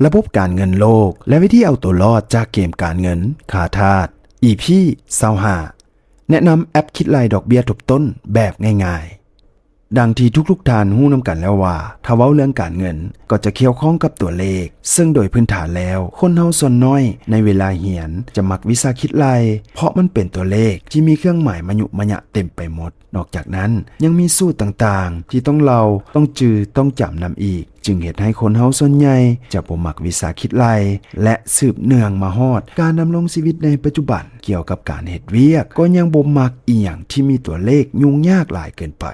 ລະບົບການເງິນໂລກ ແລະ ວິທີເອົາຕົວລອດຈາກເກມການເງິນຂາດທາດ ອີ ພີ ຊາວຫ້າ ແນະນຳແອັບຄິດໄລ່ດອກເບ້ຍທົບຕົ້ນແບບງ່າຍໆ. ດັ່ງທີ່ທຸກໆທ່ານຮູ້ນຳກັນແລ້ວວ່າ ຖ້າເວົ້າເລື່ອງການເງິນກໍຈະກ່ຽວຂ້ອງກັບຕົວເລກ, ເຊິ່ງໂດຍພື້ນຖານແລ້ວ ຄົນເຮົາສ່ວນໜ້ອຍໃນເວລາຮຽນຈະມັກວິຊາຄິດໄລ່ ເພາະມັນເປັນຕົວເລກທີ່ມີເຄື່ອງໝາຍມະຍຸມະຍະເຕັມໄປໝົດ. ນອກຈາກນັ້ນ ຍັງມີສູດຕ່າງໆທີ່ຕ້ອງເລົ່າ, ຕ້ອງຈື່, ຕ້ອງຈຳນຳອີກ, ຈຶ່ງເຮັດໃຫ້ຄົນເຮົາສ່ວນໃຫຍ່ຈະບໍ່ມັກວິຊາຄິດໄລ່ ແລະ ສືບເນື່ອງມາຮອດການດຳລົງຊີວິດໃນປັດຈຸບັນ. ກ່ຽວກັບການເຮັດວຽກ ກໍຍັງບໍ່ມັກອີ່ຫຍັງທີ່ມີຕົວເລກຫຍຸ້ງຍາກຫຼາຍເກີນໄປ.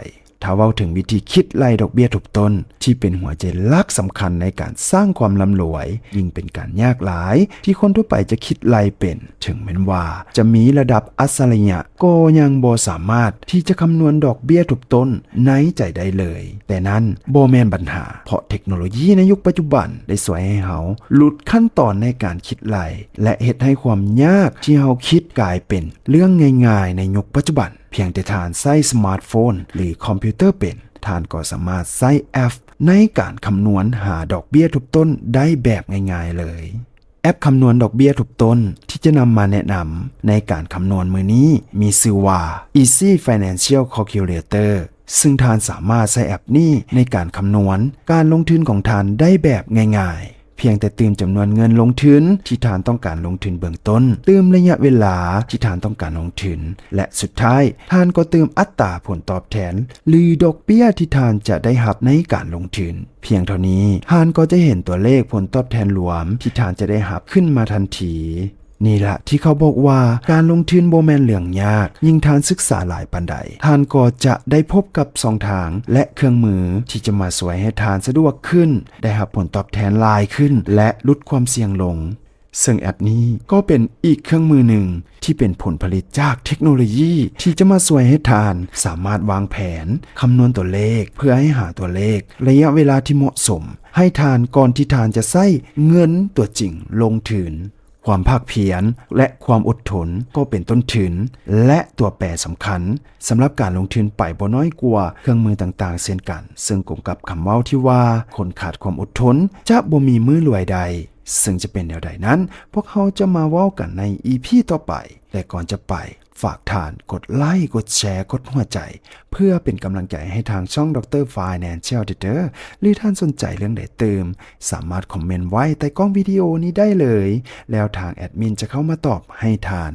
ຖ້າເວົ້າເຖິງວິທີຄິດໄລ່ດອກເບ້ຍທົບຕົ້ນ ທີ່ເປັນຫົວໃຈຫຼັກສຳຄັນໃນການສ້າງຄວາມລ່ຳລວຍ, ຍິ່ງເປັນການຍາກຫຼາຍທີ່ຄົນທົ່ວໄປຈະຄິດໄລ່ເປັນ. ເຖິງແມ່ນວ່າຈະມີລະດັບອັດສະລິຍະ ກໍຍັງບໍ່ສາມາດທີ່ຈະຄຳນວນດອກເບ້ຍທົບຕົ້ນໃນໃຈໄດ້ເລີຍ. ແຕ່ນັ້ນບໍ່ແມ່ນບັນຫາ, ເພາະເທັກໂນໂລຢີໃນຍຸກປັດຈຸບັນໄດ້ຊ່ວຍໃຫ້ເຮົາຫຼຸດຂັ້ນຕອນໃນການຄິດໄລ່ ແລະ ເຮັດໃຫ້ຄວາມຍາກທີ່ເຮົາຄິດກາຍເປັນເລື່ອງງ່າຍໆໃນຍຸກປັດຈຸບັນ. ພຽງແຕ່ທ່ານໃຊ້ສະມາດໂຟນ ຫຼື ຄອມພິວເຕີເປັນ, ທ່ານກໍສາມາດໃຊ້ແອັບໃນການຄຳນວນຫາດອກເບ້ຍທົບຕົ້ນໄດ້ແບບງ່າຍໆເລີຍ. ແອັບຄຳນວນດອກເບ້ຍທົບຕົ້ນທີ່ຈະນຳມາແນະນຳໃນການຄຳນວນມື້ນີ້ ມີຊື່ວ່າ Easy Financial Calculator, ຊຶ່ງທ່ານສາມາດໃຊ້ແອັບນີ້ໃນການຄຳນວນການລົງທຶນຂອງທ່ານໄດ້ແບບງ່າຍໆ. ພຽງແຕ່ຕື່ມຈຳນວນເງິນລົງທຶນທີ່ທ່ານຕ້ອງການລົງທຶນເບື້ອງຕົ້ນ, ຕື່ມໄລຍະເວລາທີ່ທ່ານຕ້ອງການລົງທຶນ ແລະ ສຸດທ້າຍທ່ານກໍຕື່ມອັດຕາຜົນຕອບແທນ ຫຼື ດອກເບ້ຍທີ່ທ່ານຈະໄດ້ຮັບໃນການລົງທຶນ. ພຽງເທົ່ານີ້ ທ່ານກໍຈະເຫັນຕົວເລກຜົນຕອບແທນລວມທີ່ທ່ານຈະໄດ້ຮັບຂຶ້ນມາທັນທີ. ນີ້ລະທີ່ເຂົາບອກວ່າ ການລົງທຶນບໍ່ແມ່ນເລື່ອງຍາກ, ຍິ່ງທ່ານສຶກສາຫຼາຍປານໃດ, ທ່ານກໍຈະໄດ້ພົບກັບຊ່ອງທາງ ແລະ ເຄື່ອງມືທີ່ຈະມາຊ່ວຍໃຫ້ທ່ານສະດວກຂຶ້ນ, ໄດ້ຮັບຜົນຕອບແທນຫຼາຍຂຶ້ນ ແລະ ຫຼຸດຄວາມສ່ຽງລົງ. ເຊິ່ງແອັບນີ້ກໍເປັນອີກເຄື່ອງມືໜຶ່ງທີ່ເປັນຜົນຜະລິດຈາກເທັກໂນໂລຢີ ທີ່ຈະມາຊ່ວຍໃຫ້ທ່ານສາມາດວາງແຜນ, ຄຳນວນຕົວເລກ ເພື່ອໃຫ້ຫາຕົວເລກໄລຍະເວລາທີ່ເໝາະສົມໃຫ້ທ່ານ ກ່ອນທີ່ທ່ານຈະໃຊ້ເງິນຕົວຈິງລົງທຶນ. ຄວາມພາກພຽນ ແລະ ຄວາມອົດທົນກໍເປັນຕົ້ນທຶນ ແລະ ຕົວແປສຳຄັນສຳລັບການລົງທຶນໄປບໍ່ນ້ອຍກວ່າເຄື່ອງມືຕ່າງໆເຊັ່ນກັນ, ເຊິ່ງກົງກັບຄຳເວົ້າທີ່ວ່າ ຄົນຂາດຄວາມອົດທົນຈະບໍ່ມີມື້ລວຍໄດ້. ເຊິ່ງຈະເປັນແນວໃດນັ້ນ ພວກເຮົາຈະມາເວົ້າກັນໃນ ອີ ພີ ຕໍ່ໄປ. ແຕ່ກ່ອນຈະໄປ ຝາກທ່ານກົດໄລ, ກົດແຊ, ກົດຫົວໃຈ ເພື່ອເປັນກຳລັງໃຈໃຫ້ທາງຊ່ອງ Doctor Financial Tutor, ຫຼື ທ່ານສົນໃຈເລື່ອງໃດຕື່ມ ສາມາດຄອມເມັນໄວ້ໃຕ້ກ້ອງວິດີໂອນີ້ໄດ້ເລີຍ, ແລ້ວທາງແອດມິນຈະເຂົ້າມາຕອບໃຫ້ທ່ານ.